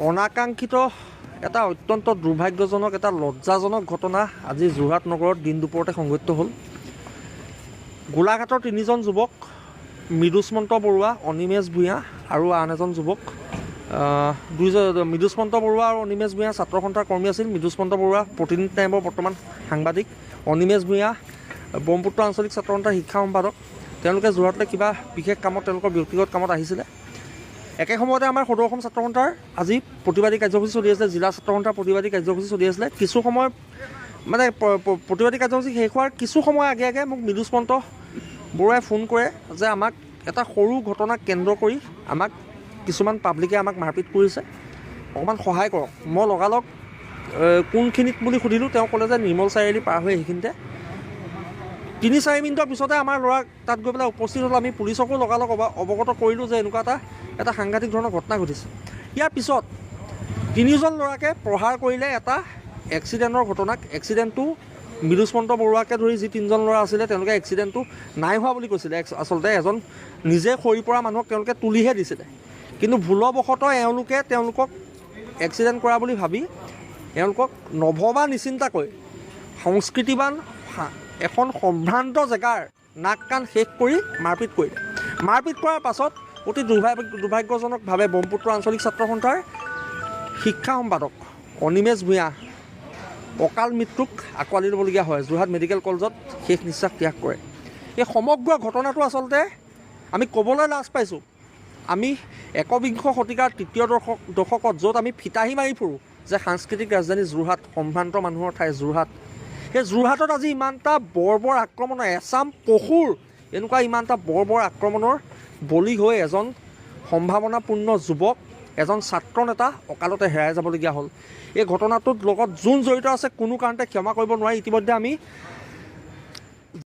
অনাকাংক্ষিত এটা অত্যন্ত দুৰ্ভাগ্যজনক এটা লজ্জাজনক ঘটনা আজি যোৰহাট নগৰত দিন দুপৰতে সংঘটিত হ'ল। গোলাঘাটৰ তিনিজন যুৱক মৃদুস্মন্ত বৰুৱা, অনিমেষ ভূঞা আৰু আন এজন যুৱক, দুইজন মৃদুস্মন্ত বৰুৱা আৰু অনিমেষ ভূঞা ছাত্ৰ সন্থাৰ কৰ্মী আছিল। মৃদুস্মন্ত বৰুৱা প্ৰতিদিন টাইমৰ বৰ্তমান সাংবাদিক, অনিমেষ ভূঞা ব্ৰহ্মপুত্ৰ আঞ্চলিক ছাত্ৰ সন্থাৰ শিক্ষা সম্পাদক। তেওঁলোকে যোৰহাটলৈ কিবা বিশেষ কামত, তেওঁলোকৰ ব্যক্তিগত কামত আহিছিলে। একে সময়তে আমাৰ সদৌ অসম ছাত্ৰ সন্থাৰ আজি প্ৰতিবাদী কাৰ্যসূচী চলি আছিলে, জিলা ছাত্ৰ সন্থাৰ প্ৰতিবাদী কাৰ্যসূচী চলি আছিলে। কিছু সময় মানে প্ৰতিবাদী কাৰ্যসূচী শেষ হোৱাৰ কিছু সময় আগে আগে মোক মৃদুস্মন্ত বৰুৱাই ফোন কৰে যে আমাক এটা সৰু ঘটনাক কেন্দ্ৰ কৰি আমাক কিছুমান পাব্লিকে আমাক মাৰপিট কৰিছে, অকণমান সহায় কৰক। মই লগালগ কোনখিনিত বুলি সুধিলোঁ, তেওঁ ক'লে যে নিৰ্মল চাৰিআলি পাৰ হৈ সেইখিনিতে। 3-4 মিনিটৰ পিছতে আমাৰ ল'ৰা তাত গৈ পেলাই উপস্থিত হ'ল। আমি পুলিচকো লগালগ অৱগত কৰিলোঁ যে এনেকুৱা এটা সাংঘাতিক ধৰণৰ ঘটনা ঘটিছে। ইয়াৰ পিছত তিনিজন ল'ৰাকে প্ৰহাৰ কৰিলে এটা এক্সিডেণ্টৰ ঘটনাক। এক্সিডেণ্টটো মৃদুস্মন্ত বৰুৱাকে ধৰি যি তিনিজন ল'ৰা আছিলে তেওঁলোকে এক্সিডেণ্টটো নাই হোৱা বুলি কৈছিলে। আচলতে এজন নিজে সৰি পৰা মানুহক তেওঁলোকে তুলিহে দিছিলে, কিন্তু ভুলবশতঃ এওঁলোকে তেওঁলোকক এক্সিডেণ্ট কৰা বুলি ভাবি এওঁলোকক নভবা নিচিন্তাকৈ সংস্কৃতিবান এখন সম্ভ্ৰান্ত জেগাৰ নাক কাণ শেষ কৰি মাৰপিট কৰিলে। মাৰপিট কৰাৰ পাছত অতি দুৰ্ভাগ্যজনকভাৱে ব্ৰহ্মপুত্ৰ আঞ্চলিক ছাত্ৰ সন্থাৰ শিক্ষা সম্পাদক অনিমেষ ভূঞা অকাল মৃত্যুক আঁকোৱালি ল'বলগীয়া হয়। যোৰহাট মেডিকেল কলেজত শেষ নিশ্বাস ত্যাগ কৰে। এই সমগ্ৰ ঘটনাটো আচলতে আমি ক'বলৈ লাজ পাইছোঁ। আমি একবিংশ শতিকাৰ তৃতীয় দশকত য'ত আমি ফিতাহি মাৰি ফুৰোঁ যে সাংস্কৃতিক ৰাজধানী যোৰহাট, সম্ভ্ৰান্ত মানুহৰ ঠাই যোৰহাট, সেই যোৰহাটত আজি ইমানটা বৰ্বৰ আক্ৰমণৰ, এচাম পশুৰ এনেকুৱা ইমানটা বৰ্বৰ আক্ৰমণৰ বলি হৈ এজন সম্ভাৱনাপূৰ্ণ যুৱক, এজন ছাত্ৰ নেতা অকালতে হেৰাই যাবলগীয়া হ'ল। এই ঘটনাটোত লগত যোন জড়িত আছে কোনো কাৰণতে ক্ষমা কৰিব নোৱাৰি। ইতিমধ্যে আমি